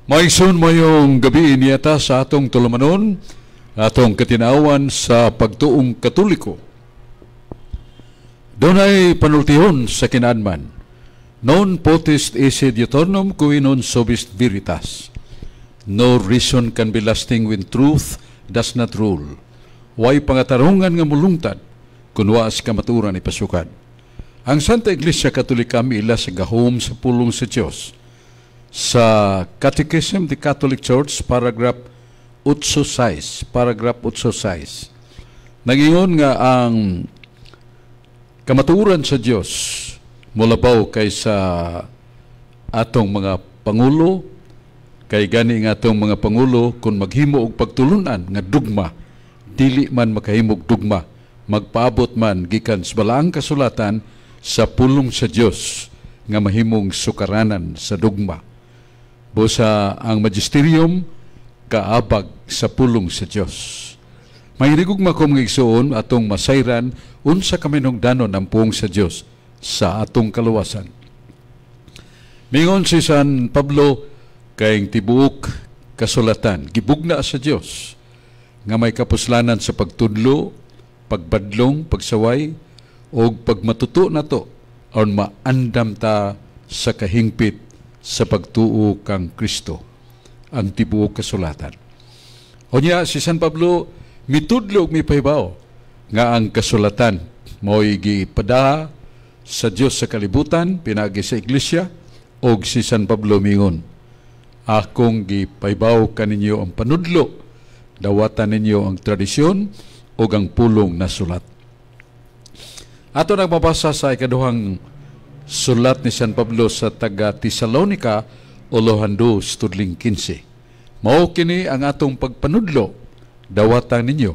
Maigsoon, maayong gabii niya sa atong tulumanon, atong katinawan sa pagtuong Katoliko. Dunay panultihon sa kinaanman: "Non potest esse diuturnum qui non subest veritas." No reason can be lasting when truth does not rule. Way pangatarungan nga mulungtad kung wa sa kamatuoran ipasukad. Ang Santa Iglesia Katolika miila sa gahom sa pulong sa Dios. Sa Catechism the Catholic Church, paragraph 86, paragraph 86. Nagingon nga ang kamatuoran sa Dios mulabaw kaysa atong mga pangulo, kay gani nga atong mga pangulo, kung maghimo og pagtulunan nga dugma, dili man makahimog dugma magpaabot man gikan sa balaang kasulatan, sa pulong sa Dios nga mahimong sukaranan sa dugma. Busa ang magisterium kaabag sa pulong sa Dios. Mahinigugma ko mga igsoon, atong masayran unsa kaminungdanon ang pulong sa Dios sa atong kaluwasan. Mingon si San Pablo kay tibuok kasulatan gibugna sa Dios nga may kapuslanan sa pagtudlo, pagbadlong, pagsaway o pagmatuto nato aron maandam ta sa kahingpit sa pagtuo kang Kristo, ang tibuok kasulatan. Unya si San Pablo mitudlo ug mipahibaw nga ang kasulatan mao'y gipada sa Dios sa kalibutan pinagi sa iglesia, og si San Pablo mingon, "Akong gipahibaw kaninyo ang panudlo, dawatan ninyo ang tradisyon ug ang pulong na sulat." Ato nagmabasa sa ikaduhang sulat ni San Pablo sa taga Tesalonica, ulohan 2 tudling 15. Mao kini ang atong pagpanudlo, dawatan ninyo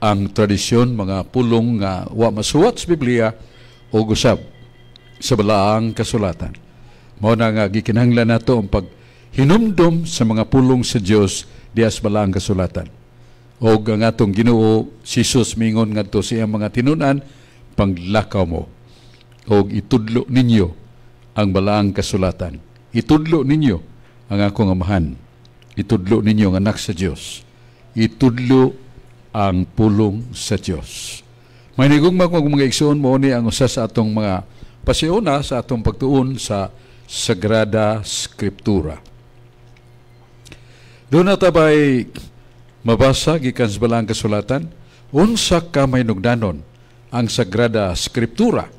ang tradisyon, mga pulong nga wa masuwat sa Biblia o usab sa balaang kasulatan. Mao na nga gikinahanglan nato ang paghinumdom sa mga pulong sa Dios diha sa balaang kasulatan. Og ang atong Ginoo si Jesus mingon ngadto sa iyang mga tinunan, "Panglakaw mo og itudlo ninyo ang balaang kasulatan. Itudlo ninyo ang akong Amahan. Itudlo ninyo ang anak sa Dios. Itudlo ang pulong sa Dios." Mahinigugma ko mga igsoon, mao ni ang usa sa atong mga pasiuna sa atong pagtuon sa Sagrada Scriptura. Duna ta bay mabasa gikan sa balaang kasulatan unsa ka mahinugdanon ang Sagrada Scriptura?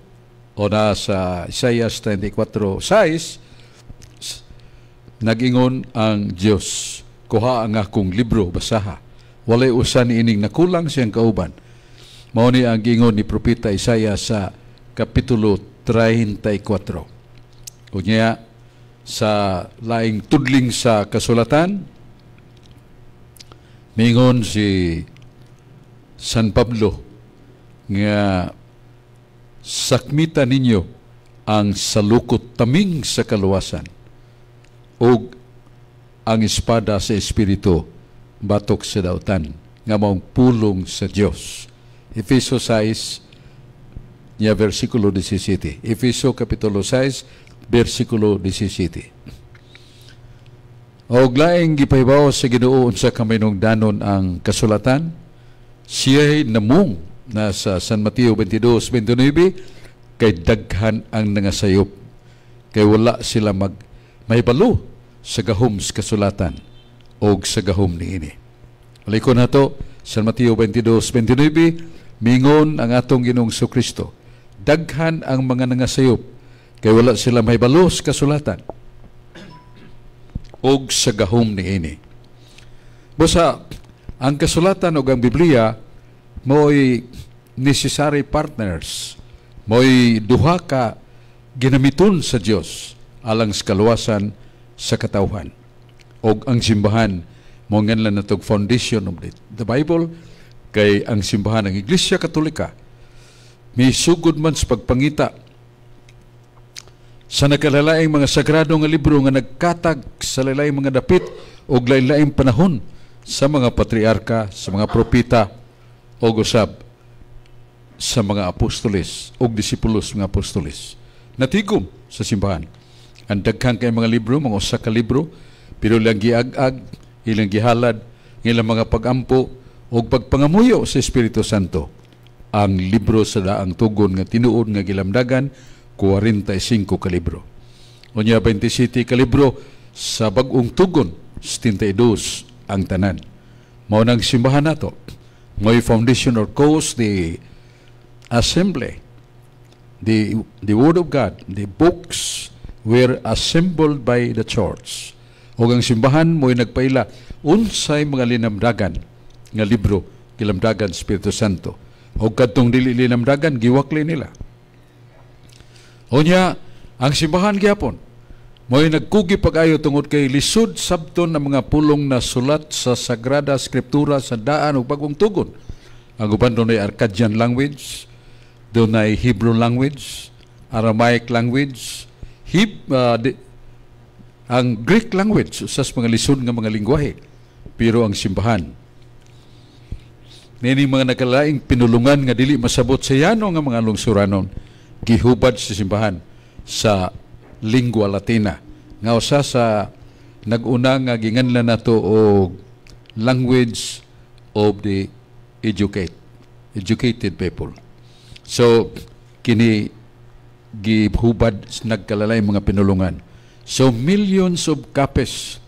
O na sa Isaiah 34:6, nagingon ang Dios, "Kuha ang akong libro, basaha. Walay usa ni ining nakulang siyang kauban." Mao ni ang gingon ni Propeta Isaiah sa Kapitulo 34. Unya sa laing tudling sa kasulatan, mingon si San Pablo nga sakmita ninyo ang salukot taming sa kaluwasan ug ang espada sa Espiritu batok sa dautan nga maong pulong sa Dios. Efeso 6 niya versikulo 17. Efeso Kapitulo 6 versikulo 17. Og laing gipahibaw sa Ginoo unsa ka mahinungdanon ang kasulatan, siya'y namong na sa San Mateo 22:29, kay daghan ang nangasayop kay wala sila mag mahibalo sa gahom sa kasulatan og sa gahom niini. Balikon nato San Mateo 22:29, mingon ang atong Ginoong Kristo, daghan ang mga nangasayop kay wala sila mahibalo sa kasulatan og sa gahom niini. Busa ang kasulatan og ang Biblia mo'y necessary partners, mo'y duha ka ginamiton sa Dios alang sa kaluwasan sa katawhan. Og ang simbahan mao nganlan natog foundation of the Bible, kay ang simbahan ng Iglesia Katolika misugod man sa pagpangita sa nakalalaing mga sagrado nga libro nga nagkatag sa lain mga dapit o lain-laing panahon sa mga patriarka, sa mga propeta o usab sa mga apostoles o disipulos mga apostoles. Natigom sa simbahan. Ang daghan kay mga libro, mga usa ka libro, Pero ilang giag-ag, ilang gihalad, ilang mga pagampo ug pagpangamuyo sa Espiritu Santo. Ang libro sa daang tugon nga tinuod nga gilamdagan, 45 ka libro. Unya 27 ka libro sa bag-ong tugon, 72 ang tanan. Mao nang simbahan nato mo'y foundation or cause the assembly, the Word of God, the books were assembled by the church. O ang simbahan mo'y nagpaila unsay mga linamdagan nga libro gilamdagan Espiritu Santo. O kadtong dili linamdagan, giwakli nila. Unya, ang simbahan gyapon mo'y nagkugi pag-ayo tungod kay lisod sabton ang mga pulong na sulat sa Sagrada Skriptura sa daan ug bagong tugon. Ang uban dunay Akkadian language, dunay Hebrew language, Aramaic language, ang Greek language, usas mga lisod nga mga lingwahe. Pero ang simbahan, nini mga nagkalaing pinulungan nga dili masabot sa yano nga mga lungsuranon, gihubad sa simbahan sa lingua Latina nga usa sa nag-una nga ginganlan nato og language of the educated people. So kini gihubad nagkalalay mga pinulungan. So millions of copies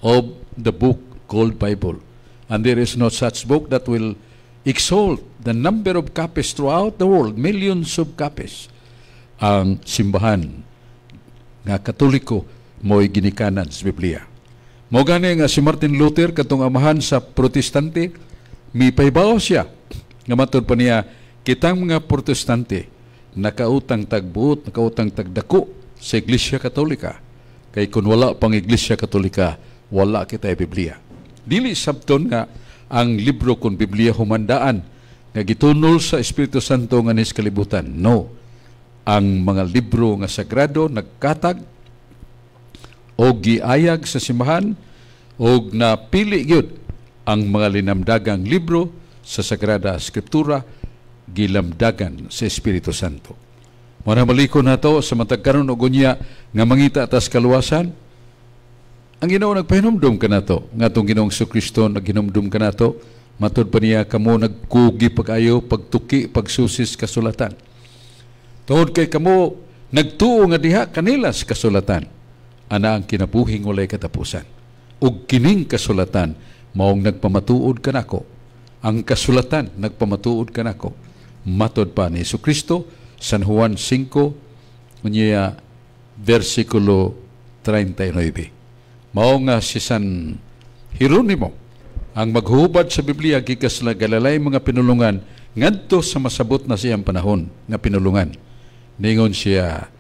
of the book called Bible. And there is no such book that will exalt the number of copies throughout the world, millions of copies. Ang simbahan nga Katoliko mo'y ginikanan sa Biblia. Mo gani nga si Martin Luther, katong amahan sa Protestante, mipahibaw siya nga matud pa niya, kitang mga Protestante nakautang tagbuot, nakautang tagdako sa Iglesia Katolika. Kay kung wala pang Iglesia Katolika, wala kita Biblia. Dili sabton nga ang libro kon Biblia humandaan nga gitunol sa Espiritu Santo nga nis kalibutan. No. Ang mga libro nga sagrado nagkatag o giayag sa simbahan o napili gyud ang mga linamdagang libro sa Sagrada Escritura gilamdagan sa Espiritu Santo. Muna maliko nato sa matag karon og unya nga mangita tas kaluwasan. Ang Ginoo nagpahinumdum kanato, nga atong Ginoong Kristo naghinumdum kanato, matud pa niya, kamo nagkugi pag-ayo, pagtuki, pagsusis kasulatan. Tungod kay kamo nagtuo nga diha kanila sa kasulatan ana ang kinabuhing walay katapusan. Ug kining kasulatan maong nagpamatuod kanako. Ang kasulatan nagpamatuod kanako. Matod pa ni Kristo, San Juan 5 unya versikulo 39. Mao nga si San Jeronimo ang maghubad sa Biblia gikas sa galalay mga pinulungan ngadto sa masabot na siyang panahon nga pinulungan. Ningon siya,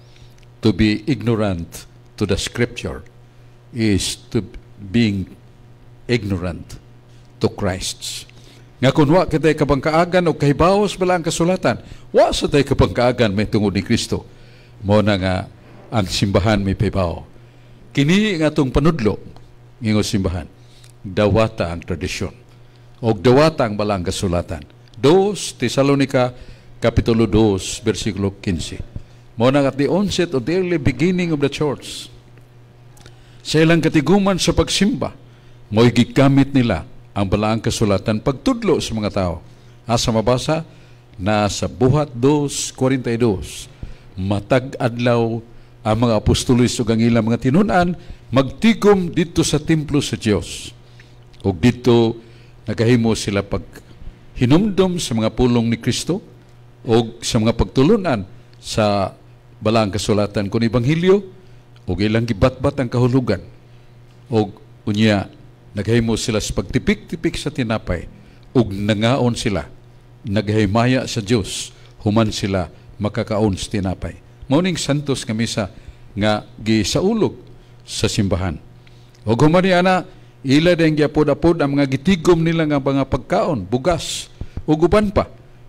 to be ignorant to the scripture is to being ignorant to Christ. Nga kung wa kita'y kabangkaagan o kahibaw sa balaang kasulatan, wa sa tay kabangkaagan may tungod ni Kristo. Mo na nga ang simbahan may pahibaw. Kini nga atong panudlo, ingon simbahan, dawata ang tradisyon. O dawata ang balaang kasulatan. 2 Tesalonica Kapitulo 2, versikulo 15. Mo na at the onset of the early beginning of the church, sa ilang katiguman sa pagsimba, mo'y gigamit nila ang balaang kasulatan pagtudlo sa mga tao. Asa mabasa? Na sa Buhat 2.42. Matag adlaw ang mga apostoles ug ang ilang mga tinun-an magtigom dito sa templo sa Dios. Ug dito nagahimo sila pag hinumdom sa mga pulong ni Kristo o sa mga pagtulunan sa balaang kasulatan kun ebanghelyo ug ilang gibatbat ang kahulugan, ug unya naghimo sila sa pagtipik-tipik sa tinapay ug nangaon sila, naghimaya sa Dios human sila makakaon sa tinapay. Mao ning santos nga misa nga gisaulog sa simbahan. Ug human ni ana, ila din giapod-apod ang mga gitigom nila nga mga pagkaon, bugas ug uban pa,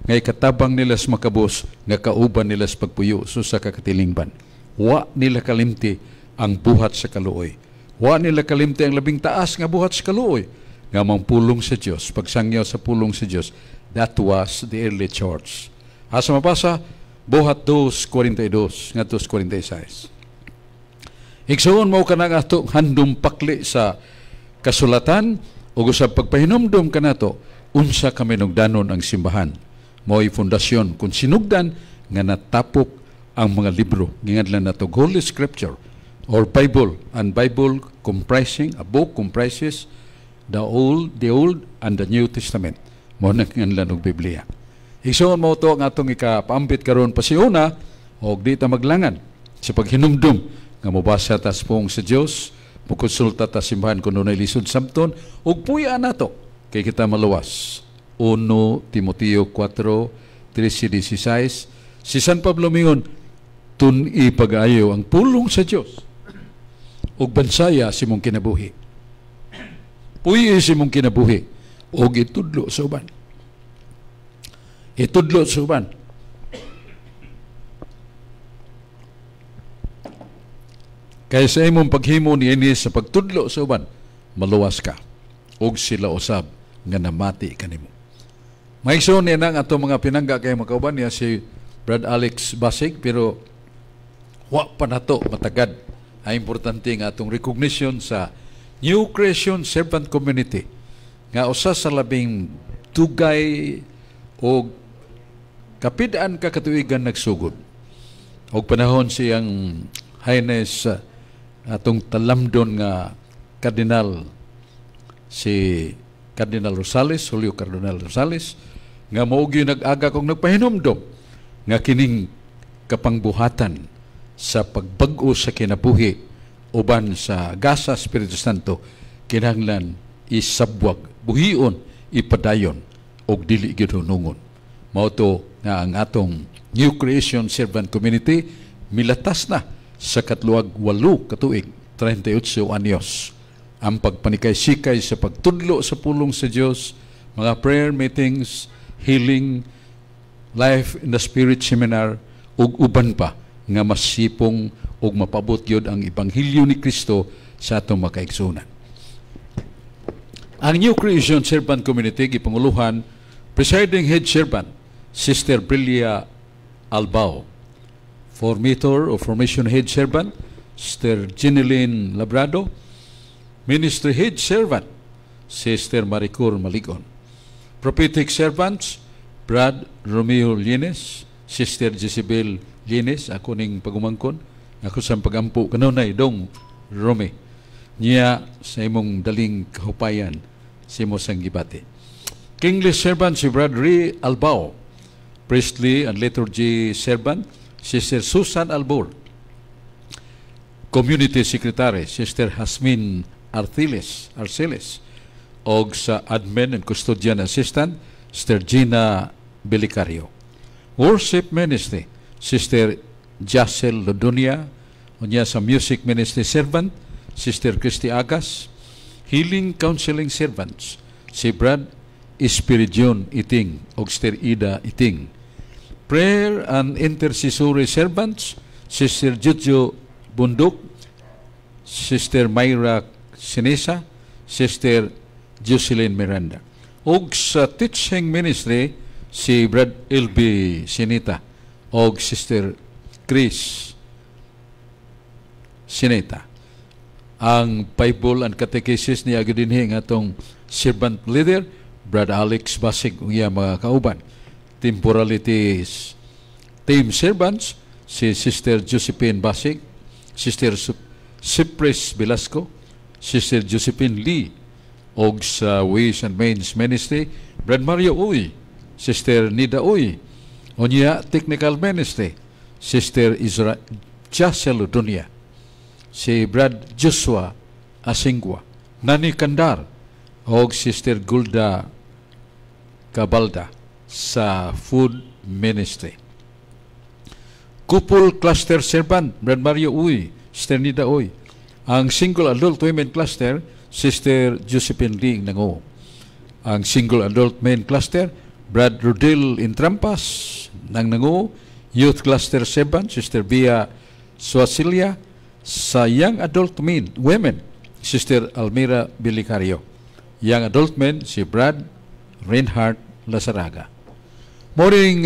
nga ikatabang nila sa makabos nga kauban nila sa pagpuyo so sa kakatilingban. Wa nila kalimti ang buhat sa kaluoy. Wa nila kalimti ang labing taas nga buhat sa kaluoy nga pulong sa Dios, pagsangyaw sa pulong sa Dios. That was the early church. Asa mabasa? Buhat 2.42 ngadto 46. Igsuon, mao kanang atong handom pakli sa kasulatan ug sa pagpahinumdom kanato unsa kaminugdanon ang simbahan. Mao'y pundasyon kung sinugdan nga natapok ang mga libro gingadlan nato Holy Scripture or Bible, and Bible comprising a book comprises the Old and the New Testament. Mao na ngadlan og Biblia. Igsuon, mao to ang atong ikapaambit karon pasiuna og di ta maglangan sa paghinumdum nga mobasa ta sa pulong sa Dios, mokonsulta ta simbahan kung dunay lisod sabton ug puy-a nato kay kita maluwas. 1 Timoteo 4:13-16, si San Pablo mingon, "Tun-i pag-ayo ang pulong sa Dios ug bansaya sa imong kinabuhi. Puy-i sa imong kinabuhi ug itudlo sa uban. Itudlo sa uban." Kaya sa imong paghimo niini sa pagtudlo sa uban, maluwas ka ug sila usab nga namati kanimo. Maigsoon niya ang atong mga pinangga kay makauban niya si Brad Alex Basig, pero wa pa nato matagad ang importante nga atong recognition sa New Creation Servant Community nga usa sa labing dugay o kapid-an ka katuigan nagsugod og panahon siyang Highness, atong talamdon nga Cardinal, si Cardinal Rosales, Julio Cardinal Rosales, nga mao gyud nag-aga kong nagpahinumdom nga kining kapangbuhatan sa pagbag-o sa kinabuhi uban sa gasa Espiritu Santo kinahanglan isabwag, buhion, ipadayon og dili gyud hunungon. Mao to nga ang atong New Creation Servant Community milatas na sa 38 katuig, 38 anyos. Ang pagpanikay-sikay sa pagtudlo sa pulong sa Dios, mga prayer meetings, healing, Life in the Spirit seminar ug uban pa nga masipong ug mapabot gyud ang ebanghelyo ni Kristo sa atong makaigsunan. Ang New Creation Servant Community gipanguluhan, presiding head servant, Sister Brilia Albao. Formator o formation head servant, Sister Jeneline Labrado. Ministry head servant, Sister Maricor Maligon. Prophetic servants, Brad Romeo Lienes, Sister Jezebel Lienes, ako ning pagumangkon, ako sa pagampo kanunay dong Rome. Niya sa imong daling kahupayan, sa imo sang gibati. Kingly servant si Brad Ray Albao, priestly and liturgy servant, Sister Susan Albor. Community Secretary, Sister Hasmin Artiles, Arceles. Og sa admin and custodian assistant, Sister Gina Belicario. Worship Ministry, Sister Jacel Lodonia. Unya sa Music Ministry Servant, Sister Christy Agas. Healing Counseling Servants, si Brad Espiridion Iting og Sister Ida Iting. Prayer and Intercessory Servants, Sister Jojo Bundok, Sister Myra Sinesa, Sister Jocelyn Miranda. Og sa Teaching Ministry, si Brad LB Sinita og Sister Chris Sinita. Ang Bible and Catechesis niya dinhi nga atong servant leader, Brad Alex Basig ug iya mga kauban. Temporalities Team Servants, si Sister Josephine Basig, Sister Cypress Velasco, Sister Josephine Lee, og sa Ways and Means Ministry, Brad Mario Uy, Sister Nida Uy. Unya Technical Ministry, Sister Isra Jacel Dunia, si Brad Joshua Asingwa, Nani Kandar, og Sister Gulda Cabalda sa Food Ministry. Couple Cluster Servant, Brad Mario Uy, Sister Nida Uy. Ang Single Adult Women Cluster, Sister Josephine Lee Nango. Ang Single Adult Men Cluster, Brad Rodel Intrampas nang Nango. Youth Cluster Servant, Sister Bia Suasilia. Sa Young Adult Men, Women, Sister Almira Bilicario. Young Adult Men, si Brad Reinhardt Lazaraga. Moring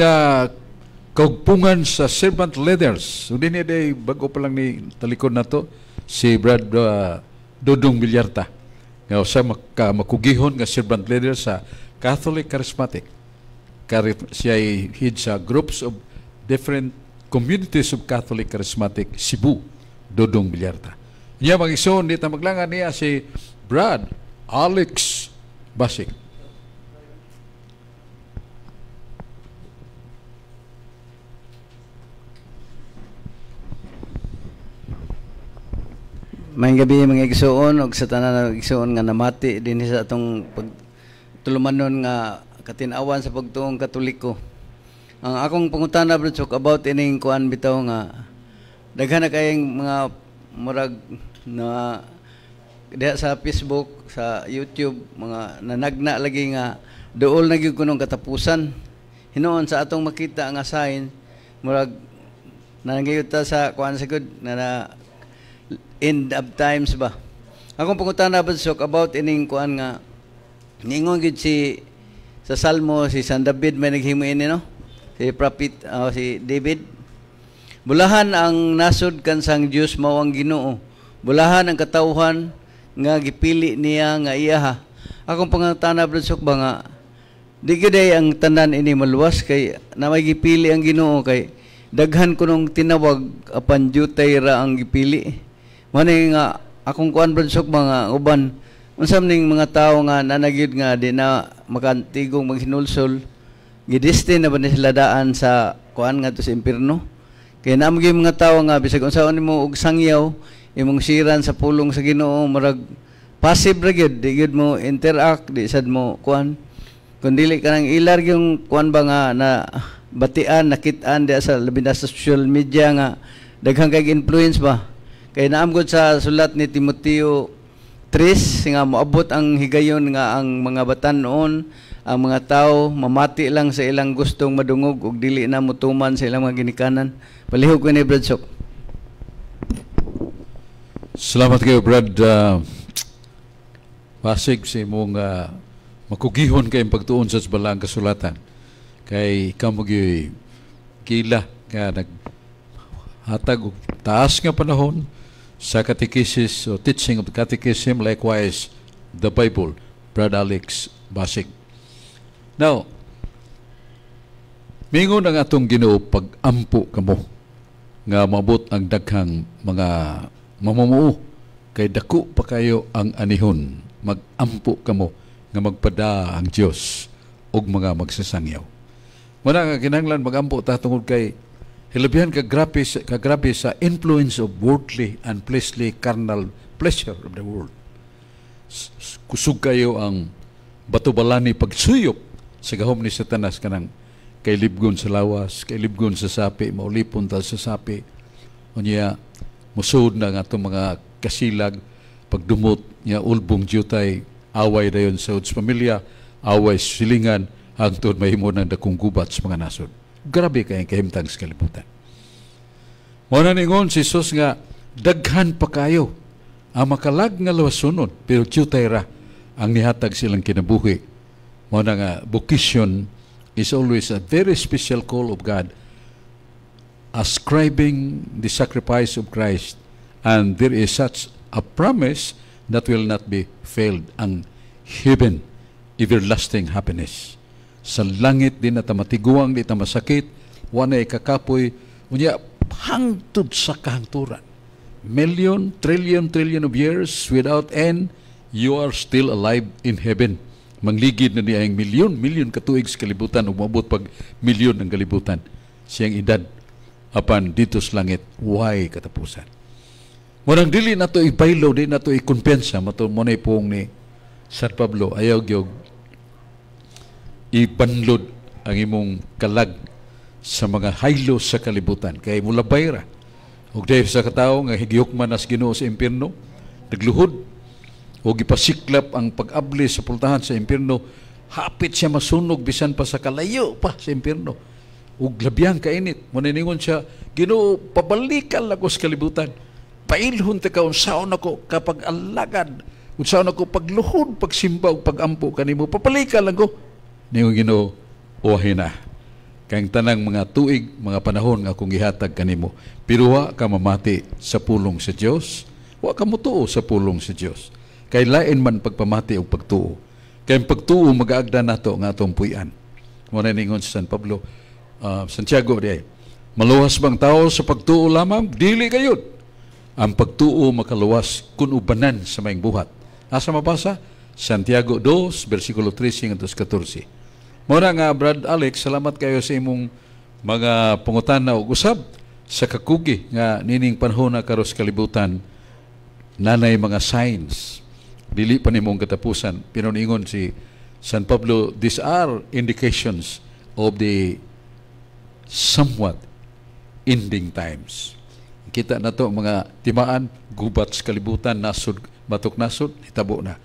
kaugpungan sa servant leaders. So, din day bago pa lang ni talikod na to. Si Brad Dodong Villarta nga usa makugihon nga servant leader sa Catholic Charismatic. Siya ay head sa groups of different communities of Catholic Charismatic Cebu, Dodong Villarta. Niya mga igsoon, di ta maglangan niya si Brad Alex Basig. Maayong gabi mga igsoon ug sa tanan nga igsoon nga namati dinhi sa atong pagtulumanon nga katin-awan sa pagtuong Katoliko. Ang akong pangutana, Brad Sok, about ining kuan bitaw nga daghan na kayong mga murag na diha sa Facebook, sa YouTube, mga nanagna lagi nga duol na gyud kunong katapusan. Hinuon sa atong makita nga sign, murag nangyayot ta sa kuan sa good na end of times ba. Akong pangutana, Brad Sok, about ining kuan nga ningon gyud si sa Salmo si San David may naghimo ini, no? Si prophet si David. Bulahan ang nasod kansang Dios mao ang Ginoo. Bulahan ang katawhan nga gipili niya nga iyaha. Akong pangutana, Brad Sok, ba nga di gyud ay ang tanan ini maluwas kay na may gipili ang Ginoo, kay daghan kunong tinawag apan jutay ra ang gipili. Mao nga akong kuan, Brad Sok, mga uban unsa man ning mga tawo nga nanagyud nga di na makantigong maghinulsol, gidestin na ba ni sila daan sa kuan ngadto sa impierno? Kay naa gyud mga tawo nga bisag unsaon nimo og sangyaw imong siran sa pulong sa Ginoo, murag passive ra gyud, di gyud mo interact, di sad mo kuan, kun dili ka nang ilar yung kuan ba nga na batian, nakit-an diha sa labi na sa social media nga daghang kay influence ba. Kay naam gud sa sulat ni Timoteo 3 nga moabot ang higayon nga ang mga batan-on, ang mga tao mamati lang sa ilang gustong madungog ug dili na motuman sa ilang mga ginikanan. Palihog ko ni Brad Sok. Salamat kayo, Brad Pasig, sa imong makugihon kayong pagtuon sa balaang kasulatan. Kay ikaw mo gyud gila nga naghatag og taas nga panahon sa catechesis o teaching of the catechism, likewise the Bible, Brad Alex Basig. Now, mingon ang atong Ginoo, pag-ampo kamo nga maabot ang daghang mga mamumuo kay dako pa kayo ang anihon. Mag-ampo kamo nga magpada ang Dios og mga magsasangyaw. Muna nga kinahanglan mag-ampo ta tungod kay hilabihan kagrabe sa influence of worldly and fleshly carnal pleasure of the world. Kusog kayo ang batubalani pagsuyop sa gahom ni Satanas kanang kay libgon sa lawas, kay libgon sa sapi, maulipon ta sa sapi. Unya musud na nga atong mga kasilag pagdumot niya ulbong jutay, away dayon sa uds pamilya, away silingan, hangtod mahimo ng dakong gubat sa mga nasod. Grabe kay kahimtang sa kalibutan. Mao na ningon si Jesus nga daghan pa kayo ang makalag nga lawasunon, pero jutay ra ang nihatag silang kinabuhi. Mao na nga vocation is always a very special call of God, ascribing the sacrifice of Christ, and there is such a promise that will not be failed, ang heaven, everlasting happiness. Sa langit di na ta matiguang, di ta masakit, wanay kakapoy, unya hangtod sa kahangturan. Million, trillion, trillion of years without end, you are still alive in heaven. Mangligid na niya ang milyon, milyon katuig sa kalibutan, ug moabot pag milyon ang kalibutan. Siyang edad, apan dito sa langit, why katapusan. Munang dili na to ibaylo, di na to ikumpiyansa, mato mo na ipong ni San Pablo, ayaw gyud ibanlod ang imong kalag sa mga haylo sa kalibutan. Kay mulabay ra. Ug dahil sa katawo nga higihukman nas Ginoo sa impierno, nagluhod o gipasiklap ang pag-abli sa pultahan sa impierno, hapit siya masunog bisan pa sa kalayo pa sa impierno. Ug labiang kainit, moningon siya, Ginoo, pabalikan lang ko sa kalibutan. Pailhon ta ka, unsaon ako kapag alagad, unsaon ako pagluhod, pagsimba ug pagampo kanimo, papalikan lang ko. Ningon Ginoo, uwahin na kang tanang mga tuig, mga panahon nga akong gihatag kanimo. Pero wa ka mamati sa pulong sa Dios, Wa ka motuo sa pulong sa Dios. Kay lain man pagpamati og pagtuo. Kay ang pagtuo magaagda nato nga atong puy-an. Mo na ningon si San Pablo, Santiago di ay, maluwas bang tao sa pagtuo lamang? Dili kayod. Ang pagtuo makaluwas kun ubanan sa maayong buhat. Asa mabasa? Santiago 2, versikulo 13 ngadto 14. Mao na nga, Brad Alex, salamat kayo sa imong mga pangutana ug usab sa kakugi nga nining panahon na karos kalibutan nanay mga signs dili pa nimong katapusan. Pero niingon si San Pablo, these are indications of the somewhat ending times. Kita na to mga timaan, gubat sa kalibutan, nasod batok nasod, hitabo na.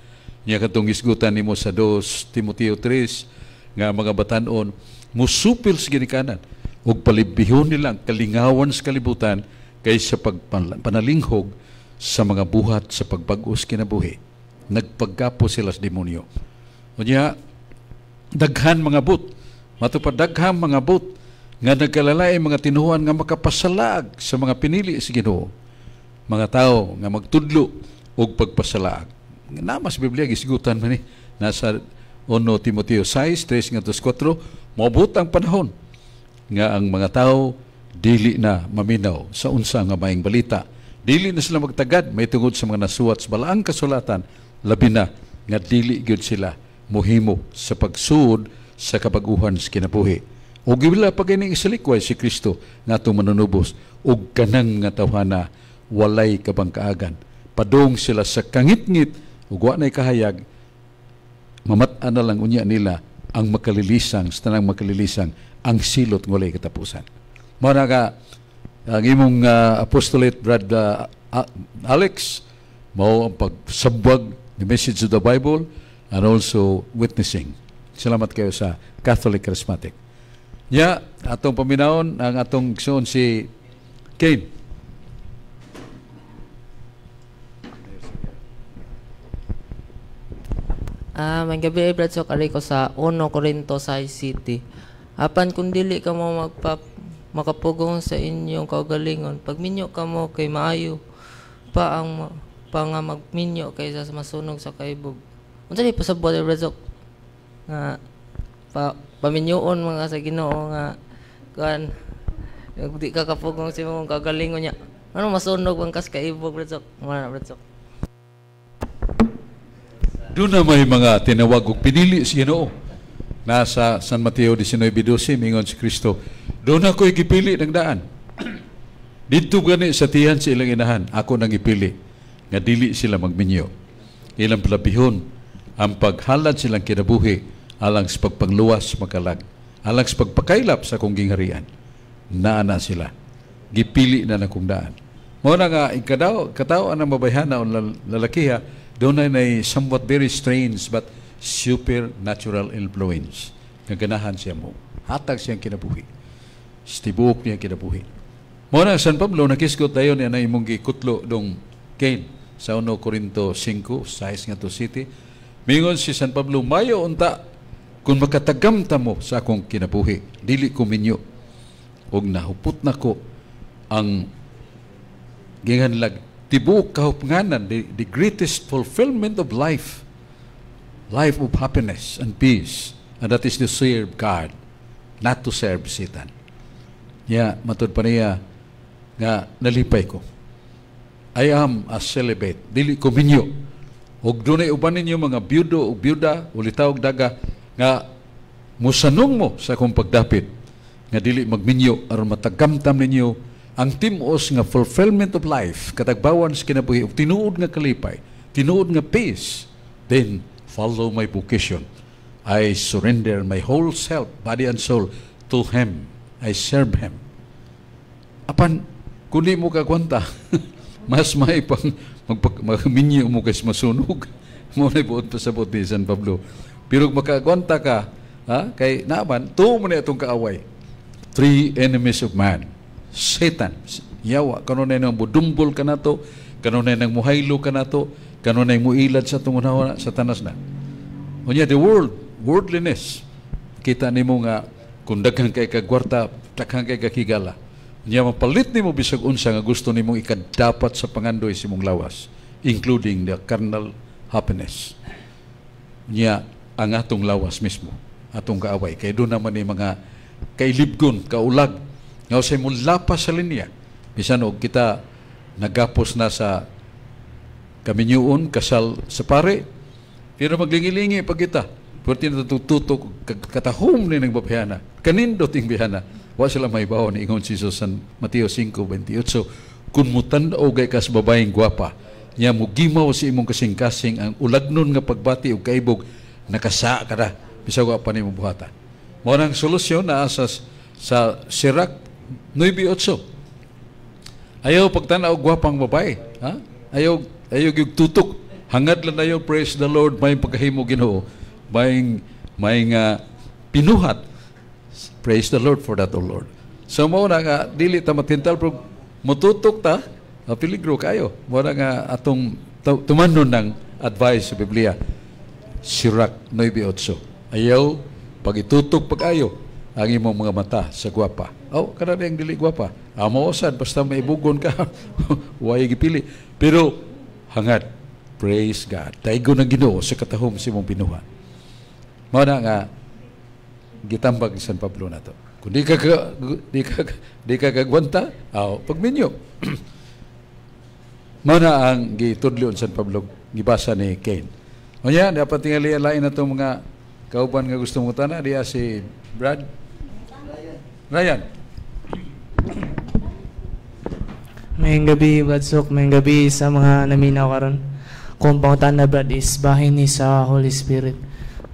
Nya katong isgutan nimo sa 2 Timoteo 3 nga mga batan-on musupil sa ginikanan ug palibihon nila ang kalingawan sa kalibutan kaysa pagpanalinghog sa mga buhat sa pagbag-os kinabuhi. Nagpaggapo sila sa demonyo. Unya, daghan mga but, matupad daghan mga but nga nagkalalay mga tinuhan nga makapasalag sa mga pinili sa Ginoo. Mga tao nga magtudlo og pagpasalaag. Namas Biblia gisgutan man ni nasa 1 Timoteo 6, 3 ngadto 4, moabot ang panahon nga ang mga tao dili na maminaw sa unsa nga maayong balita. Dili na sila magtagad may tungod sa mga nasuwat sa balaang kasulatan, labi na nga dili gyud sila mohimo sa pagsuod sa kabaguhan sa kinabuhi. Ug giwala pa kining isalikway si Kristo nga atong manunubos ug kanang nga tawhana walay kabangkaagan. Padung sila sa kangitngit ug wa nay kahayag, mamat-an na lang unya nila ang makalilisang sa tanang makalilisang ang silot ng walay katapusan. Mao na ka ang imong apostolate, Brad Alex, mao ang pagsabwag the message of the Bible and also witnessing. Salamat kayo sa Catholic Charismatic. Nya, atong paminawon ang atong igsoon si Kane. May gabi, Brad Sok, ari ko sa 1 Corinto 6 City. Apan kung dili ka mo makapugong sa inyong kaugalingon, pagminyo ka mo kay maayo pa ang pa nga magminyo kaysa sa masunog sa kaibog. Unsa di pasabot, Brad Sok? Nga paminyoon mga sa Ginoo nga kuan di ka kapugong sa imong kaugalingon niya. Ano masunog ang kas kaibog, Brad Sok? Wala na, Brad Sok. Doon na may mga tinawag og pinili sa Ginoo. Nasa San Mateo 19:12, mingon si Kristo, doon ako'y gipili ng daan. Didto gani sa tiyan sa ilang inahan, ako nang ipili, nga dili sila magminyo. Ilang palabihon, ang paghalad silang kinabuhi, alang sa pagpangluwas makalag, alang sa pagpakaylap sa akong gingharian. Naana sila. Gipili na nakong daan. Mao na nga, ikadaw, katao ang mabayhana o lalakiha, doon na somewhat very strange but supernatural influence. Nga ganahan siya mo. Hatag siyang kinabuhi. Tibuok niya kinabuhi. Mao na San Pablo, nakisgot tayo niya na imong gikutlo dong Cain sa 1 Corinto 5, 6 nga to city. Mingon si San Pablo, mayo unta kung makatagamta mo sa akong kinabuhi, dili ko minyo. Og nahupot na ko ang ginganlag tibuok kahupnganan, the greatest fulfillment of life, life of happiness and peace, and that is to serve God, not to serve Satan. Ya, matud pa niya nga nalipay ko. I am a celibate, dili ko minyo. Og dunay uban ninyo mga byudo o byuda, ulitaw og daga, nga musanong mo sa akong pagdapit, nga dili magminyo aron matagamtam ninyo ang timos nga fulfillment of life, katagbawan sa kinabuhi, ug tinuod nga kalipay, tinuod nga peace, then follow my vocation. I surrender my whole self, body and soul, to Him. I serve Him. Apan, kung di mo kakwanta, mas may pang magminyo mo kaysa masunog. Mo na ibuot pa sa buot ni San Pablo. Pero kung makakwanta ka, ha, kay naaman, tuo mo na itong kaaway. Three enemies of man. Satan, yawa, kanunay nang budumbol ka na to, kanunay nang muhaylo ka na to, kanunay muilad sa itong unawa, Satanas na. Unya, the world, worldliness, kita nimo nga, kung daghan kay kagwarta, daghan kay kakigala. Nya mapalit nimo bisag unsa nga gusto nimong ikadapat sa pangandoy sa imong lawas, including the carnal happiness. Nya ang atong lawas mismo, atong kaaway. Kay doon naman ni mga kailibgon, kaulag, nga usay mo lapas sa linya. Bisan og kita nagapos na sa kaminyuon, kasal sa pare, pero maglingi-lingi pag kita. Pwerte na tututok, katahom ni ng babihana. Kanindot ing bihana. Wa sila may bawo ni ingon si Jesus sa Mateo 5:28. Kung mutan-aw gay kas babaeng gwapa, nya mugimaw si imong kasing-kasing ang ulagnon nga pagbati og kaibog, nakasa ka na, bisag wa pa nimo buhata. Mao nang solusyon naa sa Sirach 9:8. Ayaw pagtan-aw og gwapang babae, ha? Ayaw ayaw gyud tutok. Hangad lang ayo, praise the Lord, may pagkahimo Ginoo, may pinuhat. Praise the Lord for that, O Lord. So mao na nga dili ta matintal, pero mututok ta, peligro kayo. Mao na nga atong tumanon ng advice sa Biblia. Sirach 9:8. Ayaw pag-itutok pag-ayo ang imong mga mata sa gwapa. Oh, kada ang dili gwapa. Amo usad basta maibugon ka. Way gipili. Pero hangad, praise God. Daigo ng Ginoo sa katahom sa imong binuhat. Mao na nga gitambag ni San Pablo na to. Kung di ka kagwanta, aw, pagminyo. Mao na ang gitudlo ni San Pablo, gibasa ni Cain. Unya, dapat tingali lain na itong mga kauban nga gusto mo tana, diya si Brad. Ryan. Mayong gabi, Brad Sok. Mayong gabi sa mga naminaw karon. Kung pangutana, Brad, is bahin ni sa Holy Spirit.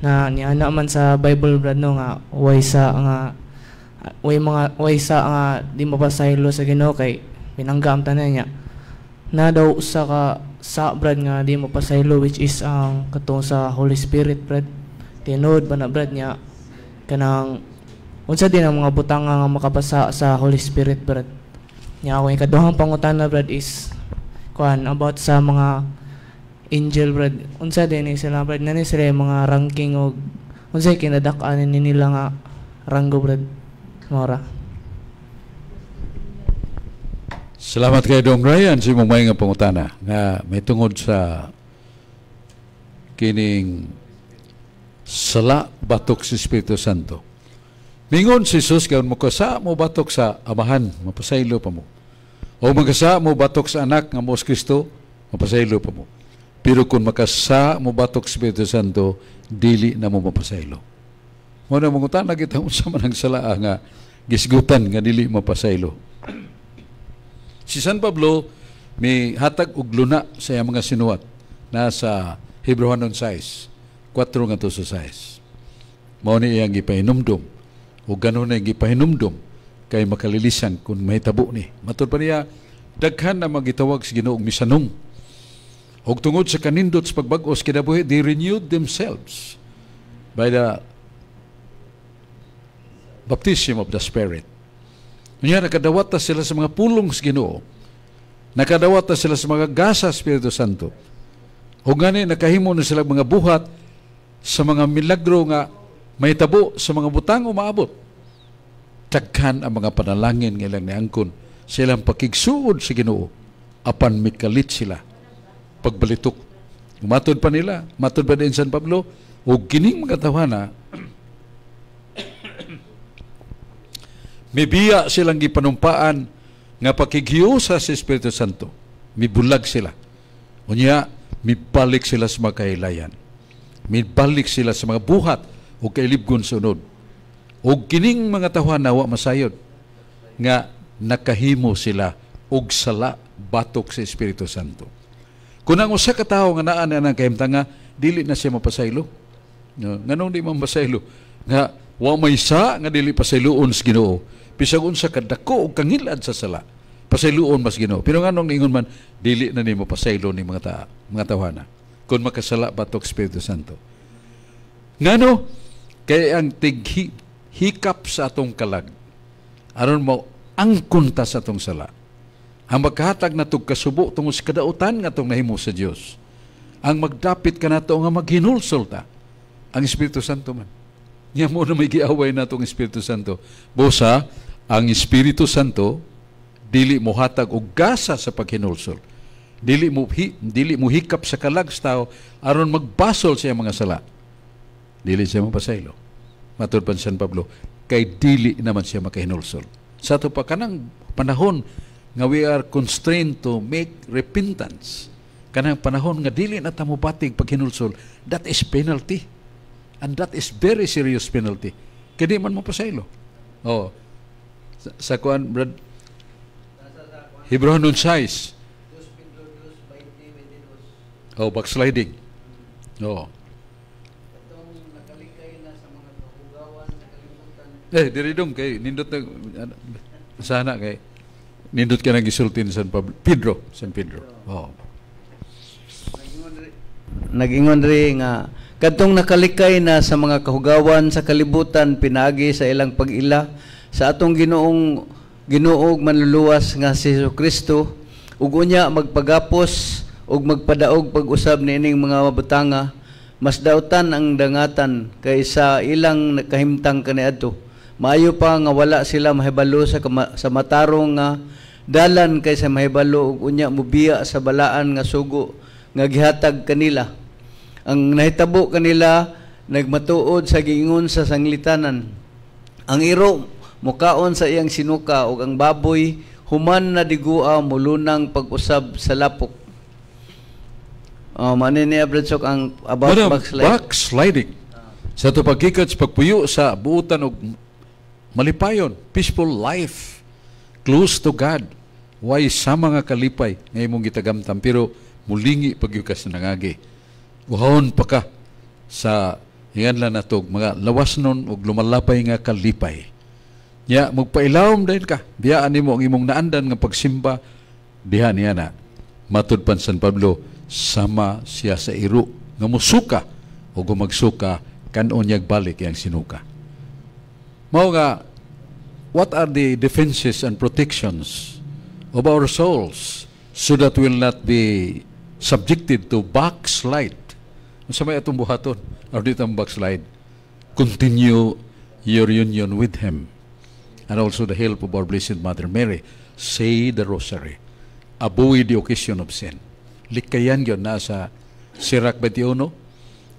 Na niana man sa Bible, Brad, no, nga way sa nga way mga way sa nga di mapasaylo sa Ginoo kay pinangga ang tanan niya. Na daw usa ka sa, Brad, nga di mapasaylo, which is ang katong sa Holy Spirit, Brad. Tinuod ba na, Brad, niya kanang unsa din ang mga butang nga makabasa sa Holy Spirit, Brad? Nya ako ikaduhang pangutana, Brad, is kuan about sa mga angel, Brad. Unsa din ni sila, Brad? Nani sila yung mga ranking og unsay kinadak-an ni nila nga ranggo, Brad? Mora. Salamat kay Dong Ryan sa imong may nga pangutana nga may tungod sa kining sala batok sa Espiritu Santo. Mingon si Jesus, kung makasa mo batok sa Amahan, mapasaylo pa mo. O makasa mo batok sa anak nga mo si Kristo, mapasaylo pa mo. Pero kung makasa mo batok sa Espiritu Santo, dili na mo mapasaylo. Mo na mangutana kita unsa man ang sala nga gisgutan nga dili mapasaylo. Si San Pablo may hatag og luna sa iyang mga sinuwat nasa Hebreohanon 6, 4 ngadto sa 6. Mao ni iyang gipahinumdum o ganon na iyang gipahinumdum kay makalilisan kung mahitabo ni. Matud pa niya, daghan na magitawag sa Ginoo og misanong. Og tungod sa kanindot sa pagbag-os kinabuhi, they renewed themselves by the baptism of the Spirit. Unya nakadawat ta sila sa mga pulong sa Ginoo. Nakadawat ta sila sa mga gasa sa Espiritu Santo. O gani nakahimo na sila mga buhat sa mga milagro nga mahitabo sa mga butang umaabot. Daghan ang mga panalangin nga ilang niangkon sa ilang pakigsuod sa Ginoo apan mikalit sila pagbalitok. Matod pa nila, matod pa din San Pablo, o kining mga tawhana mibiya silang gipanumpaan nga pakighiusa sa Espiritu Santo. Mibulag sila. Unya, mibalik sila sa mga kahilayan. Mibalik sila sa mga buhat o kailibgon sa unod. O kining mga tawhana wa masayod nga nakahimo sila og sala batok sa Espiritu Santo. Kung ang usa ka tawo nga naa na ang kahimtanga, dili na siya mapasaylo. Nganong di man mapasaylo? Nga wa may sa nga dili pasayloon sa Ginoo. Bisag unsa kadako og kangilad sa sala, pasayloon mas Ginoo. Pero nganong niingon man dili na nimo pasaylo ni mga tawhana kung makasala batok Espiritu Santo. Ngano kay ang tighikap sa atong kalag aron mo angkon ta sa atong sala. Ang magkahatag natog kasubo tungod sa kadautan nga atong nahimo sa Dios. Ang magdapit kanato nga maghinulsol ta ang Espiritu Santo man. Nya mo na may giaway natong Espiritu Santo. Busa ang Espiritu Santo Dili mo hatag og gasa sa paghinulsol. Dili mo hikap sa kalag sa tao aron magbasol siya mga sala. Dili siya mapasaylo. Matud pa San Pablo, kay dili naman siya makahinulsol. Sa ato pa kanang panahon nga we are constrained to make repentance, kanang panahon nga dili na ta mobatig paghinulsol, that is penalty. And that is very serious penalty. Kay di man mo pasaylo. Oh. Sa kuan, Brad, Hebreo 6. Oh, backsliding. Oh. Eh, diri dong kay nindot na sana kay nindot ka nang gisulti ni San Pablo, Pedro, San Pedro. Oh. Nagingon ri nga kadtong nakalikay na sa mga kahugawan sa kalibutan pinaagi sa ilang pag-ila sa atong Ginoong Ginoo manluluwas nga si Jesucristo ug unya magpagapos ug magpadaog pag-usab niining mga mabutanga, mas dautan ang dangatan kaysa ilang kahimtang kaniadto. Maayo pa nga wala sila mahibalo sa matarong nga dalan kaysa mahibalo ug unya mobiya sa balaan nga sugo nga gihatag kanila. Ang nahitabo kanila nagmatuod sa giingon sa sanglitanan. Ang iro mukaon sa iyang sinuka ug ang baboy human na digua molunang pag-usab sa lapok. Oh, mao niya, Brad Sok, ang about Madam, backslide. Backsliding. Sa ato paggikan sa pagpuyo sa buutan og malipayon, peaceful life, close to God. Way sama nga kalipay nga imong gitagamtam pero mulingi pagyud ka sa nangagi. Uhawon pa ka sa ingan lang nato mga lawas nun og lumalapay nga kalipay. Nya magpailawom dayon ka. Biyaan nimo ang imong naandan nga pagsimba diha niya na. Matud pan San Pablo, sama siya sa iro nga musuka o gumagsuka kanon niyag balik yang sinuka. Mao nga, what are the defenses and protections of our souls so that we'll not be subjected to backslide? Unsa may atong buhaton? Or dito ang backslide? Continue your union with Him. And also the help of our Blessed Mother Mary. Say the Rosary. Avoid the occasion of sin. Likayan yun nasa Sirach 21,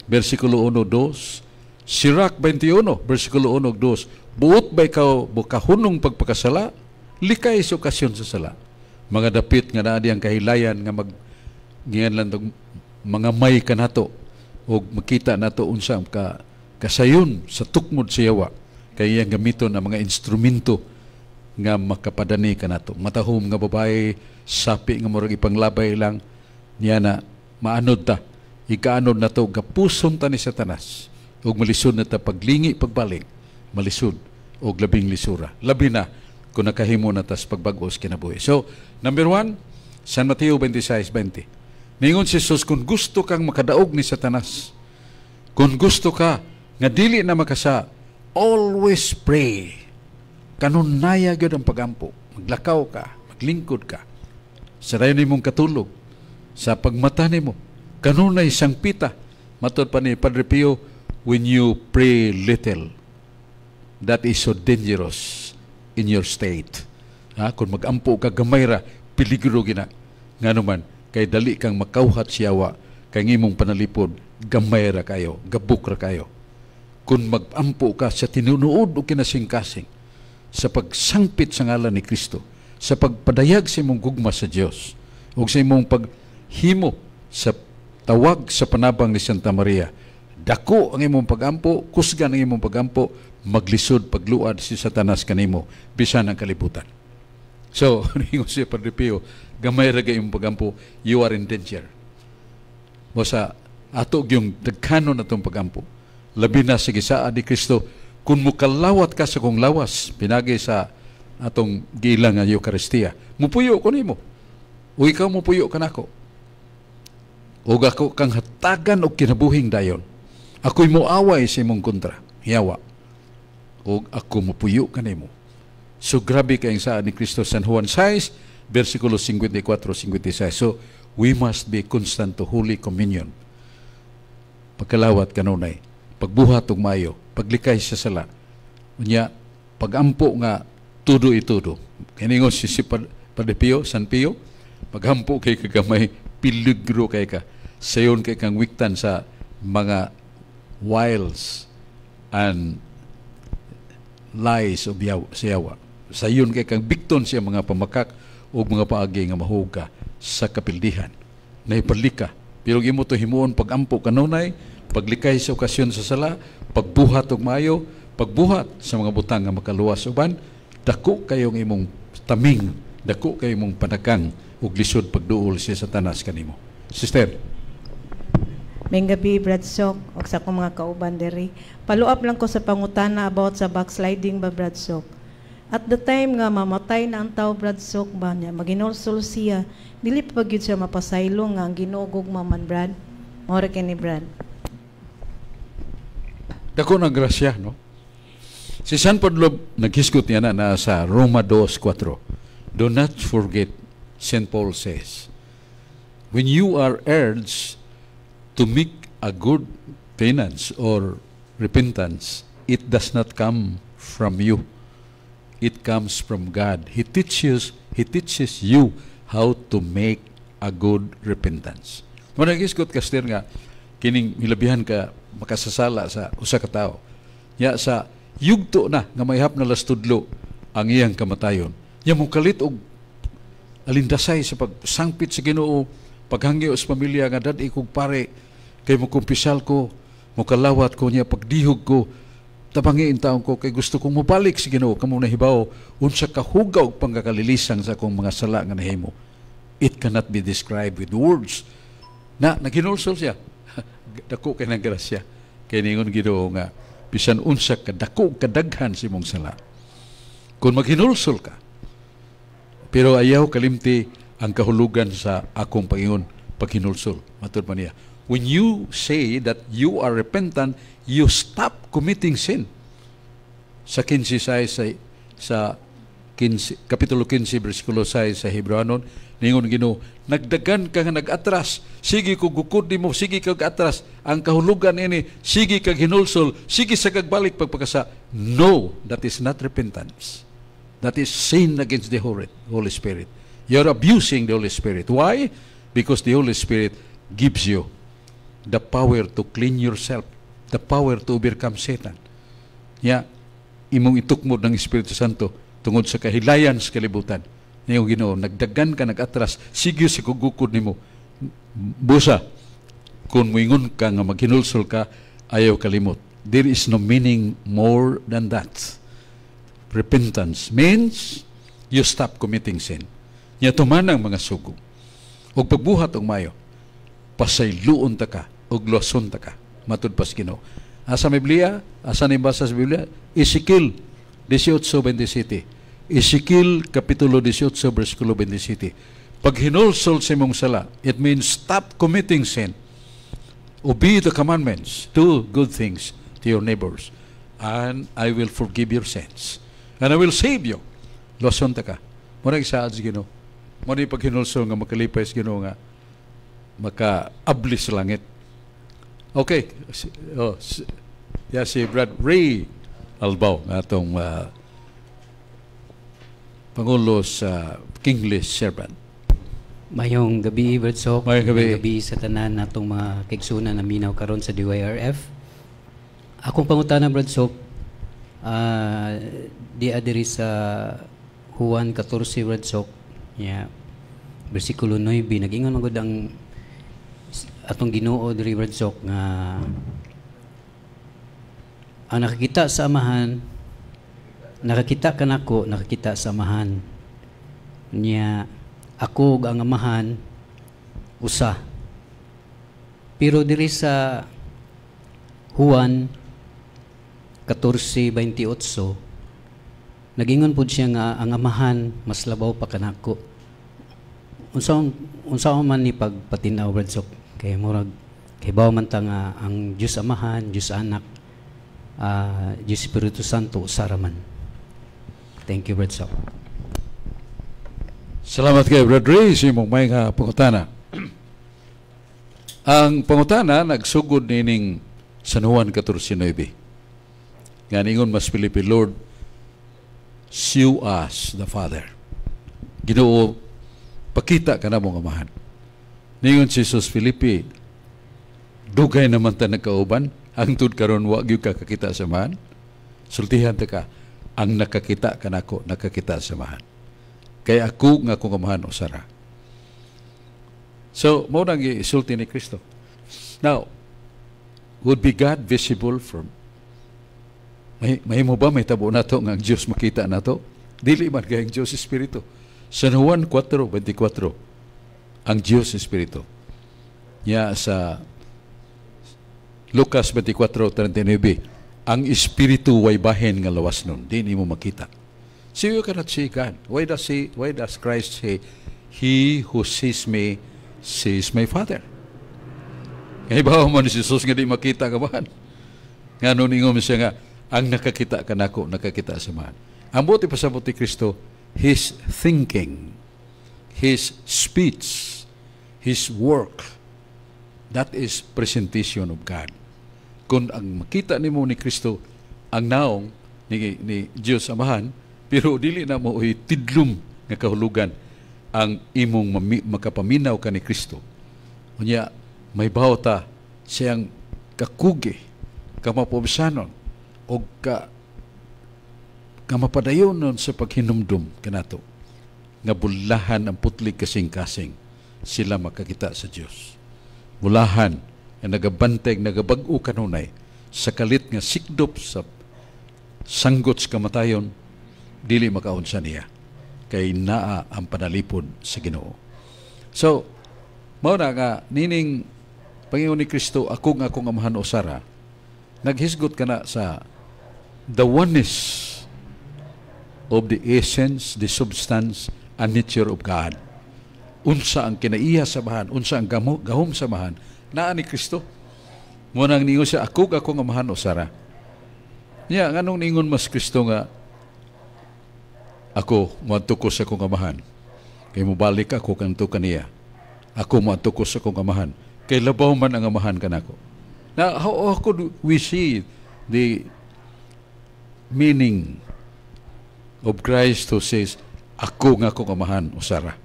versikulo 1, 2. Sirach 21, versikulo 1, 2. Buot ba ikaw bukahunong pagpakasala? Likay sa okasyon sa sala. Mga dapit nga naa ang kahilayan nga mag ngiyan lang tong mga may kanato o makita nato unsa ang ka kasayon sa tukmod sa yawa kay iyang gamiton ang mga instrumento nga makapadani kanato. Matahom nga babae, sapi nga murag ipanglabay lang niya na maanod ta. Ikaanod na to, gapuson ta ni Satanas ug malisod na ta paglingi pagbalik, malisod og labing lisura. Labi na kung nakahimo na tas pagbag-os kinabuhi. So, number 1, San Mateo 26:20. Ningon si Jesus, kung gusto kang makadaog ni Satanas, kung gusto ka nga dili na makasa, always pray. Kanunaya gyud ang pagampo. Maglakaw ka, maglingkod ka. Sa dayon nimong katulog, sa pagmata nimo, kanunay sangpita. Matod pa ni Padre Pio, when you pray little, that is so dangerous in your state. Ha? Kung magampo ka gamay ra, peligro gina. Ngano man, kay dali kang makauhat siyawa, kay imong panalipod, gamay ra kayo, gabuk ra kayo. Kung magampo ka sa tinunood o kinasingkasing, sa pagsangpit sa ngalan ni Kristo, sa pagpadayag sa imong gugma sa Dios, o sa imong paghimo sa tawag sa panabang ni Santa Maria, dako ang imong pagampo, kusgan ang imong pagampo, maglisod pagluad si Satanas kanimo bisan ang kalibutan. So, ningon si Padre Pio, gamay ra kay imong pagampo, you are in danger. Mo sa ato gyung daghanon atong pagampo. Labi na sa gisaad ni Kristo, kung mukalawat ka sa kong lawas, pinagi sa atong gilang nga Eucharistia, mupuyo ko nimo. O ikaw mupuyo kanako. O ako kang hatagan og kinabuhing dayon. Ako'y moaway sa imong kontra. Yawa. O ako mupuyo kanimo. So grabe kayong saad ni Kristo San Juan 6, versikulo 54-56. So we must be constant to Holy Communion. Pagkalawat kanunay, pagbuhat og maayo, paglikay sa sala. Unya, pagampo nga tudo itudo. Kiningon si Padre Pio, San Pio, maghampo kay kagamay, piligro kay ka. Sayon kay kang wiktan sa mga wiles and lies of yawa, sa yawa. Sayon kay kang bikton siya mga pamakak o mga paagi nga mahug ka sa kapildihan. Naipalik ka. Pero imo to himuon pagampo kanunay, paglikay sa okasyon sa sala, pagbuhat og maayo, pagbuhat sa mga butang nga makaluwas uban, dako kayong imong taming, dako kay imong panakang ug lisod pagduol si Satanas kanimo. Sister. Maayong gabi, Brad Sok, ug sa akong mga kauban diri. Follow up lang ko sa pangutana about sa backsliding ba, Brad Sok. At the time nga mamatay na ang tao, Brad Sok, ba niya, maginulsol siya, dili pa gyud siya mapasaylo nga ang Ginoo gugma man, Brad? Mao ra kini, Brad. Dako ng grasya, no? Si San Pablo naghisgot niya na sa Roma 2:4. Do not forget, St. Paul says, when you are urged to make a good penance or repentance, it does not come from you. It comes from God. He teaches you how to make a good repentance. Mo naghisgot kaster nga kining hilabihan ka makasasala sa usa ka tawo. Ya sa yugto na nga mayhap na lastudlo ang iyang kamatayon. Ya mo kalit og alindasay sa pagsangpit sa Ginoo, paghangyo sa pamilya nga dad kog pare kay mo kumpisal ko, mo kalawat ko niya pagdihog ko, tabangi taon ko kay gusto kong mobalik sa Ginoo. Kamo nahibaw unsa kahugaw og pangkakalilisang sa akong mga sala nga nahimo. It cannot be described with words. Na naghinulsol siya. Dako kay ng grasya kay ningon Ginoo nga bisan unsa ka dako kadaghan sa imong sala kun maghinulsol ka. Pero ayaw kalimti ang kahulugan sa akong Panginoon paghinulsol. Matud pa niya, when you say that you are repentant, you stop committing sin. Sa 15 sa sa 15, Kapitulo 15, bersikulo 6 sa Hebreoanon, ningon Ginoo, nagdagan ka nga nag-atras, sige ko gukod nimo, sige kag atras. Ang kahulugan ini, sige kag hinulsol, sige sa kagbalik pagpakasa. No, that is not repentance. That is sin against the Holy Spirit. You're abusing the Holy Spirit. Why? Because the Holy Spirit gives you the power to clean yourself, the power to overcome Satan. Ya, imong itukmod ng Espiritu Santo tungod sa kahilayan sa kalibutan. Niyo Ginoo, nagdagan ka nag-atras, sige sa kugukod nimo. Busa, kung muingon ka nga maghinulsol ka, ayaw kalimot. There is no meaning more than that. Repentance means you stop committing sin. Nya tuman ang mga sugo. Ug pagbuhat og mayo, pasayloon ta ka ug luwason ta ka. Matud pas Ginoo. Asa may Biblia? Asa ni basa sa Biblia? Ezekiel 18:27. Ezekiel Kapitulo 18 versikulo 27. Pag hinulsol sa imong sala, it means stop committing sin. Obey the commandments. Do good things to your neighbors. And I will forgive your sins. And I will save you. Luwason ta ka. Muna isaad sa Ginoo. Muna pag hinulsol nga makalipay sa Ginoo nga makaabli sa langit. Okay. Si, oh, si, yeah, si Brad Ray Albao, atong Pangulo sa Kingly Servant. Mayong gabi, Brad Sok. Mayong gabi. Gabi sa tanan natong mga kaigsunan na minaw karon sa DYRF. Akong pangutana, Brad Sok, di adiri sa Juan 14, Brad Sok. Yeah. Bersikulo 9, nagingon man gud ang atong Ginoo diri, Brad Sok, nga ang nakakita sa Amahan nakakita kanako, nakakita sa Amahan. Niya ako ug ang Amahan usa. Pero diri sa Juan 14:28, nagingon pud siya nga ang Amahan mas labaw pa kanako. Unsa unsa man ni pagpatin-aw, Brad Sok? Kay murag kay man ta nga ang Dios Amahan, Dios Anak, Dios Espiritu Santo usa ra man. Thank you, Brad Sok. Salamat kay Brad Ray sa imong may nga pangutana. Ang pangutana nagsugod nining San Juan 14:9. Nga ningon mas Felipe, "Lord, show us the Father." Ginoo, pakita ka namo ang Amahan. Ningon si Jesus, "Felipe, dugay naman ta nagkauban, hangtod karon wa gyud ka kakita sa Amahan. Sultihan ta ka, ang nakakita kanako nakakita sa Amahan. Kay ako nga akong Amahan usara." So, mao nang gisulti ni Kristo. Now, would be God visible from may mahimo ba may tabo nato nga ang Dios makita nato? Dili man, kay ang Dios espiritu. San Juan 4:24, ang Dios espiritu. Nya sa Lucas 24:39, ang espiritu way bahin nga lawas nun, di nimo makita. So you cannot see God. Why does Christ say, "He who sees me sees my Father"? Kay bawo man si Jesus nga di makita ka man. Nga ningon siya nga ang nakakita kanako nakakita sa Amahan. Ang buot ipasabot ni Kristo, his thinking, his speech, his work, that is presentation of God. Kung ang makita nimo ni Kristo ang naong ni Dios Amahan, pero dili na mo tidlom nga kahulugan ang imong makapaminaw ka ni Kristo. Unya, may ta siyang kakugi, kamapobsanon, o ka kamapadayonon sa paghinumdum kanato nga bulahan ang putlig kasing-kasing sila makakita sa Dios. Bulahan nga nagabanteg, nagabag-o kanunay sa kalit nga sikdop sa sanggot sa kamatayon, dili makaunsa niya kay naa ang panalipod sa Ginoo. So, mao na nga nining Panginoon ni Kristo, "Ako nga akong Amahan usara," naghisgot ka na sa the oneness of the essence, the substance, and nature of God. Unsa ang kinaiya sa Amahan, unsa ang gahom sa Amahan, naa ni Kristo. Mao nang ningon siya, "Ako ug akong Amahan usara." Nya, nganong ningon mas Kristo nga, "Ako, moadto ko sa akong Amahan, kay mobalik ako kanto kaniya. Ako moadto ko sa akong Amahan, kay labaw man ang Amahan kanako"? Now, how could we see the meaning of Christ who says, "Ako nga akong Amahan usara"?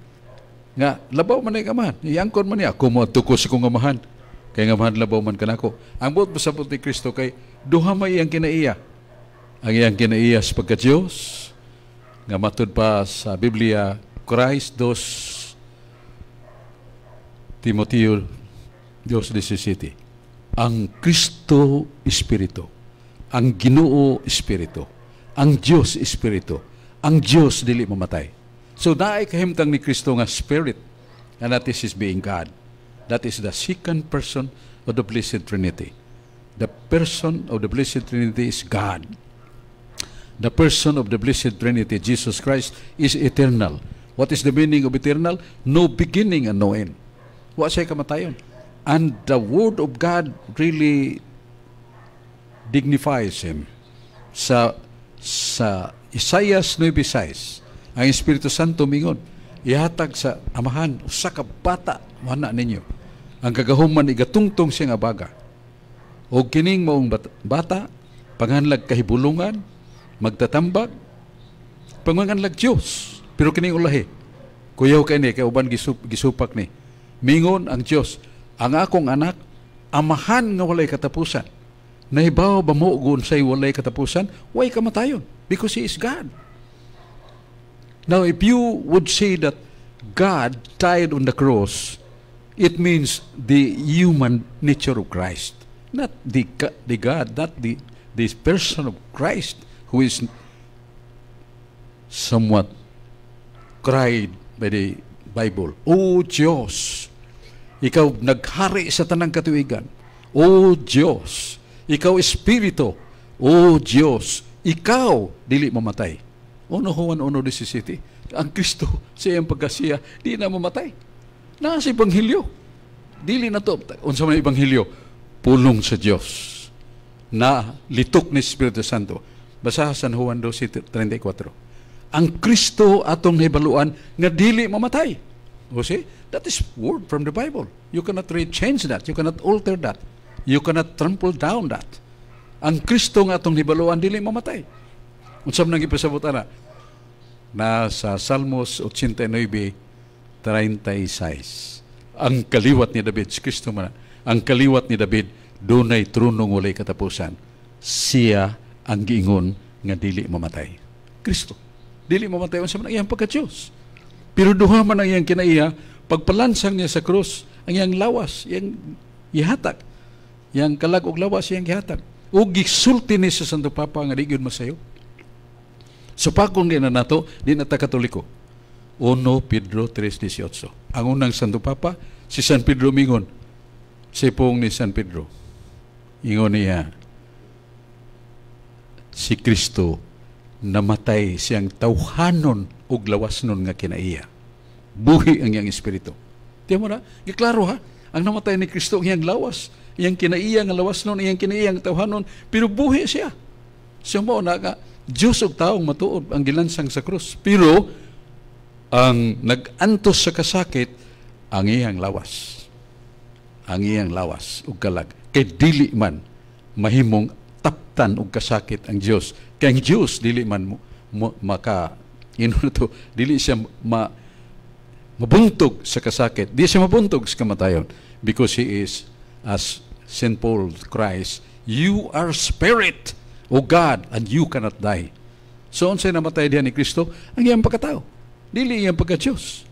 Nga, labaw man ang Amahan. Iyangkon man niya, "Ako moadto ko sa akong Amahan, kay nga Amahan labaw man kanako." Ang buot pasabot ni Kristo kay duha may iyang kinaiya. Ang iyang kinaiya sa pagka-Diyos, nga matud pa sa Biblia, Christ dos Timoteo 2:17. Ang Kristo Espiritu, ang Ginoo Espiritu, ang Dios Espiritu, ang Dios dili mamatay. So naay kahimtang ni Kristo nga spirit, and that is his being God. That is the second person of the Blessed Trinity. The person of the Blessed Trinity is God. The person of the Blessed Trinity, Jesus Christ, is eternal. What is the meaning of eternal? No beginning and no end. Wa siya kamatayon. And the Word of God really dignifies him. Sa Isaiah 9:6, ang Espiritu Santo mingon, "Ihatag sa Amahan usa ka bata wana ninyo. Ang kagahuman igatungtong siya nga baga. O kining maong bata, panganlag kahibulungan, magtatambag, panganlag Diyos." Pero kining ulahi, kuyaw kay ni, kay uban gisupak ni. Mingon ang Diyos, "Ang akong anak, Amahan nga walay katapusan." Nahibaw ba mo kung unsay walay katapusan? Way kamatayon. Because He is God. Now, if you would say that God died on the cross, it means the human nature of Christ. Not the God, not the person of Christ who is somewhat cried by the Bible. "O Diyos, ikaw naghari sa tanang katuigan. O Diyos, ikaw Espiritu. O Diyos, ikaw dili mamatay." 1 Juan 1:17. Ang Kristo sa iyang pagkasiya, di na mamatay. Naa sa Ebanghelyo. Dili na to. Unsa man Ebanghelyo? Pulong sa Diyos na litok ni Espiritu Santo. Basa San Juan 12:34. Ang Kristo atong nahibaluan nga dili mamatay. O see? That is word from the Bible. You cannot really change that. You cannot alter that. You cannot trample down that. Ang Kristo nga atong hibaluan dili mamatay. Unsa man ang ipasabot ana? Na sa Salmos 89:36. Ang kaliwat ni David, si Kristo man, ang kaliwat ni David, dunay tronong walay katapusan. Siya ang giingon nga dili mamatay. Kristo. Dili mamatay, unsa man ang iyang pagka-Diyos. Pero duha man ang iyang kinaiya, pagpalansang niya sa krus, ang iyang lawas, iyang ihatag. Iyang kalag og lawas, iyang gihatag. Ug gisulti ni sa Santo Papa nga di gyud masayo. So pagkong di na nato, di na ta Katoliko. 1 Pedro 3:18. Ang unang Santo Papa, si San Pedro mingon, si pong ni San Pedro. Ingon niya, si Kristo namatay siyang tawhanon ug lawasnon nga kinaiya. Buhi ang iyang espiritu. Tiyan mo na, giklaro ha, ang namatay ni Kristo ang iyang lawas, iyang kinaiya nga lawasnon, iyang kinaiya nga tawhanon, pero buhi siya. Siya mo na nga, Diyos ug taong matuod ang gilansang sa krus. Pero ang nag-antos sa kasakit ang iyang lawas. Ang iyang lawas ug kalag. Kay dili man mahimong taptan og kasakit ang Dios. Kay ang Dios dili man mo maka ino to, dili siya mabuntog sa kasakit. Di siya mabuntog sa kamatayon because he is, as St. Paul Christ, "You are spirit, O God, and you cannot die." So, unsay namatay diha ni Kristo? Ang iyang pagkatao. Dili iyang pagka-Diyos.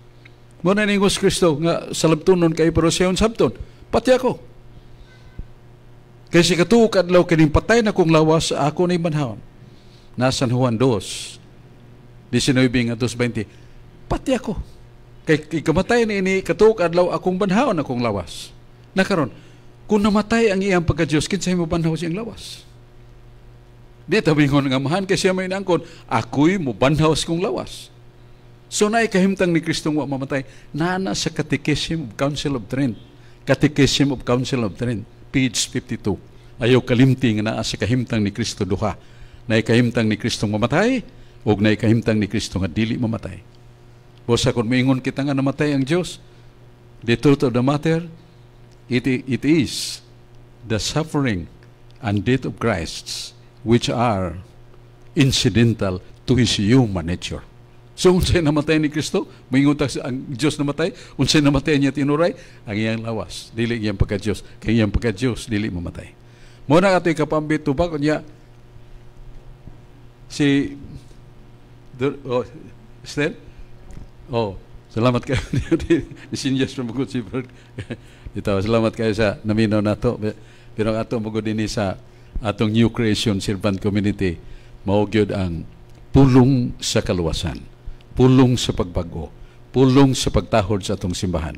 Mo na ningos Kristo nga salabtonon kay pero siya sabton. Pati ako. Kay sa katuok adlaw kining patay na kong lawas ako ni banhawon. Na San Juan 2:19 nga 2:20. Pati ako. Kay ikamatay ni ini katuok adlaw akong banhawon akong lawas. Nakaron, kung namatay ang iyang pagka-Diyos, kinsay mo banhaw siyang lawas? Di tabingon nga amahan kay siya may nangkon, ako'y mubanhaw sa kong lawas. So naay kahimtang ni Kristo wa mamatay. Nana sa Catechism of Council of Trent. Catechism of Council of Trent, page 52. Ayaw kalimti nga naa sa kahimtang ni Kristo duha. Naay kahimtang ni Kristo mamatay, ug naay kahimtang ni Kristo nga dili mamatay. Busa kung moingon kita nga namatay ang Dios, the truth of the matter, it is the suffering and death of Christ which are incidental to His human nature. So, unsay namatay ni Kristo, moingon ta ang Dios namatay, unsay namatay niya tinuray, ang iyang lawas, dili iyang pagka-Dios, kay iyang pagka-Dios dili mamatay. Mo na atoy kapambit tubag unya si oh, Esther? Oh, salamat kayo. Ni seniors pa si Brad. Ito, salamat kayo sa naminaw nato. Pero ang ato magud dinhi sa atong New Creation Servant Community, mao gyud ang pulong sa kaluwasan, pulong sa pagbago, pulong sa pagtahod sa atong simbahan.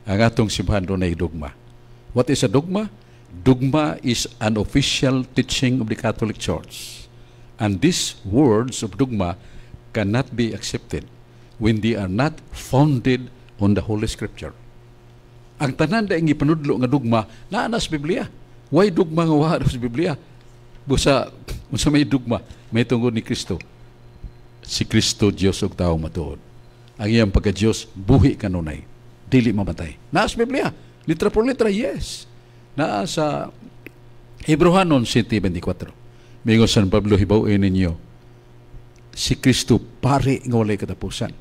Ang atong simbahan dunay dogma. What is a dogma? Dogma is an official teaching of the Catholic Church. And these words of dogma cannot be accepted when they are not founded on the Holy Scripture. Ang tanan da gipanudlo nga dogma naa na sa Biblia. Why dogma nga wa sa Biblia? Busa unsa may dogma? May tungod ni Kristo. Si Kristo Dios ug tawo matuod. Ang iyang pagka-Dios buhi kanunay, dili mamatay. Naa sa Biblia. Litra por litra, yes. Naa sa Hebreohanon 7:24. Mingon San Pablo, hibaw-in ninyo, si Kristo pari nga walay katapusan.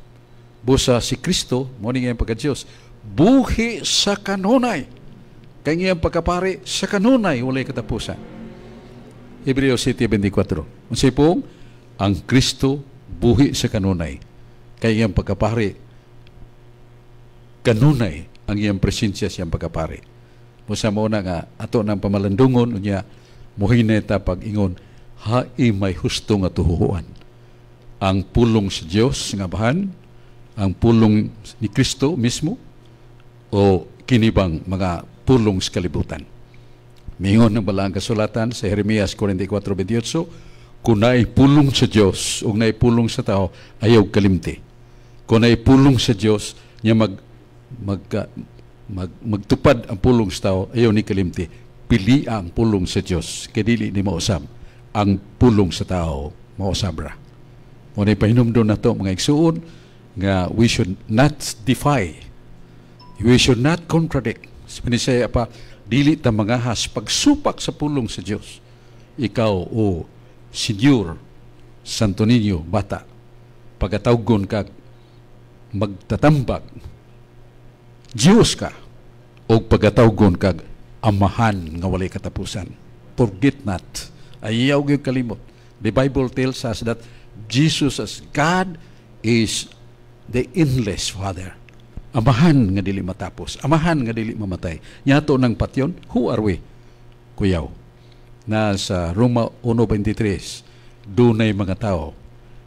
Busa si Kristo, mo ni iyang pagka-Dios, buhi sa kanunay. Kay iyang pagkapari sa kanunay walay katapusan. Hebreo 7:24. Unsay pong ang Kristo buhi sa kanunay. Kay iyang pagkapari kanunay ang iyang presensya sa iyang pagkapari. Busa mo na nga ato ng pamalandungon unya muhinay ta pag-ingon hae may husto nga tuhuan. Ang pulong sa Dios nga bahan, ang pulong ni Kristo mismo o kinibang mga pulong sa kalibutan. Mingon ng balaang kasulatan sa Jeremias 44:28, kung naay pulong sa Dios ug naay pulong sa tao, ayaw kalimti. Kung naay pulong sa Dios, niya mag, mag, mag, magtupad ang pulong sa tao, ayaw ni kalimti. Pili ang pulong sa Dios, kay dili ni mausab. Ang pulong sa tao, mausab ra. Mo na pahinumdum nato mga igsuon nga we should not defy, we should not contradict. Sa Binisaya pa, dili ta mangahas pagsupak sa pulong sa Dios. Ikaw o Senyor Santo Niño bata, Pagatawgon kag magtatambag Diyos ka o pagatawgon kag Amahan nga walay katapusan. Forget not. Ayaw gyud kalimot. The Bible tells us that Jesus as God is the endless Father. Amahan nga dili matapos. Amahan nga dili mamatay. Nyato ng patyon, who are we? Kuyaw. Na sa Roma 1:23, dunay mga tao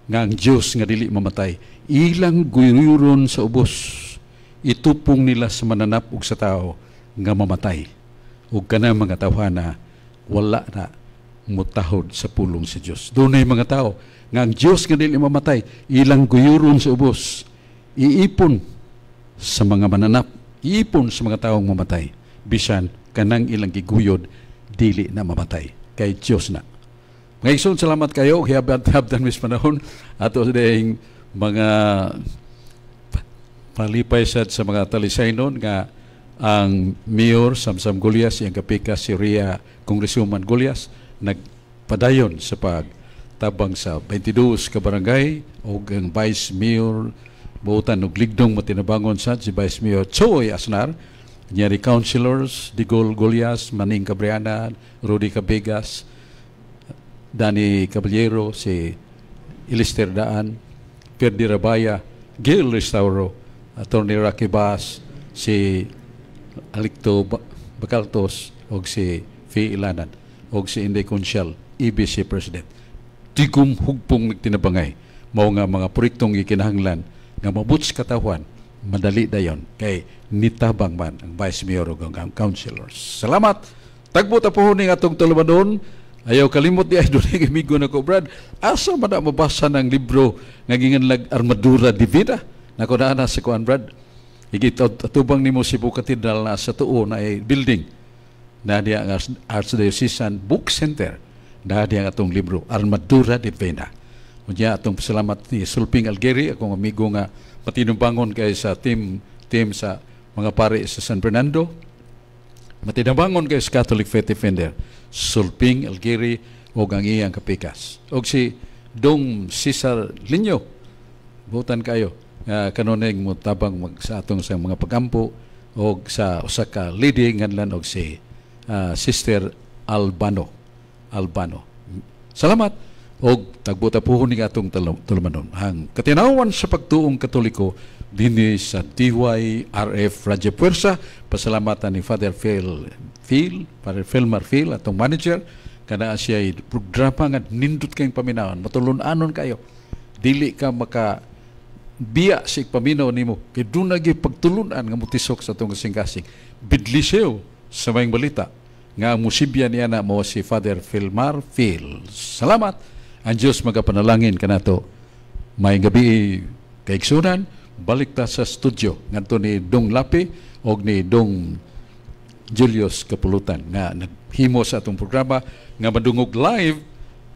nga ang Diyos nga dili mamatay, ilang guyuron sa ubos, itupong nila sa mananap ug sa tao nga mamatay. Ug kanang mga tawhana wala na mutahod sa pulong sa Dios. Dunay mga tao nga ang Dios nga dili mamatay, ilang guyuron sa ubos, iipon sa mga mananap, iipon sa mga taong mamatay, bisan kanang ilang giguyod dili na mamatay kay Dios na. Mga igsoon, salamat kayo. Hiabdan mis panahon ato ding mga palipay sad sa mga talisaynon nga ang Mayor Samsam Gullas, iyang kapika si Ria Congresswoman Gullas, nagpadayon sa pagtabang sa 22 ka barangay, ug ang Vice Mayor buotan og ligdong matinabangon sad si Vice Mayor Choy Asnar, nyari councilors Digol Gullas, Maning Cabriana, Rudy Cabegas, Danny Caballero, si Elister Daan, Ferdi Rabaya, Gil Restauro, Attorney Rocky Bass, si Alicto Bacaltos, og si Fi Ilanan, og si Inday Conchal, EBC President. Tigom hugpong nagtinabangay, mao nga mga proyektong gikinahanglan nga mabuts katawan, madali dayon kay nitabang man ang Vice Mayor ug ang councilors. Salamat. Tagbo ta po ning atong tulumanon. Ayaw kalimot di ay dunay amigo na ko, Brad. Asa man na mabasa ng libro nga ginganlag Armadura Divina? Nako na na sa kuan, Brad. Higit atubang nimo Cebu Cathedral na sa tuo na ay building. Na diya ang Archdiocesan Book Center. Na diya ang atong libro Armadura Divina. Unya atong pasalamat ni Sulping Algeri, akong amigo nga matinumbangon kay sa team team sa mga pare sa San Fernando. Matinabangon kay sa Catholic Faith Defender, Sulping Algeri og ang iyang kapikas. Og si Dong Cesar Linyo, butan kayo kanunay mo tabang mag sa atong sa mga pagampo og sa usa ka lady nganlan og si Sister Albano. Albano. Salamat og tagbuta po ni atong tulumanon. Ang katinawan sa pagtuong Katoliko dinhi sa DYRF Radyo Puwersa. Pasalamatan ni Father Phil, Phil, Father Phil Marfil, atong manager, kana siya programa nga nindot kayong paminawan, matulun-anon kayo. Dili ka maka biya sa paminaw nimo kay doon nagi pagtulunan nga mutisok sa atong kasing-kasing. Bidlisew sa mayong balita nga musibya niya na mo si Father Philmar Phil. Salamat. Ang Diyos magapanalangin kanato. May gabi kaigsunan, balik ta sa studio ngadto ni Dong Lapi og ni Dong Julius Kapulutan nga naghimo sa atong programa nga madungog live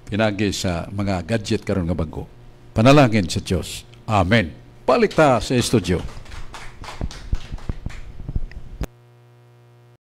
pinagi sa mga gadget karon nga bag-o. Panalangin sa Diyos. Amen. Balik ta sa studio.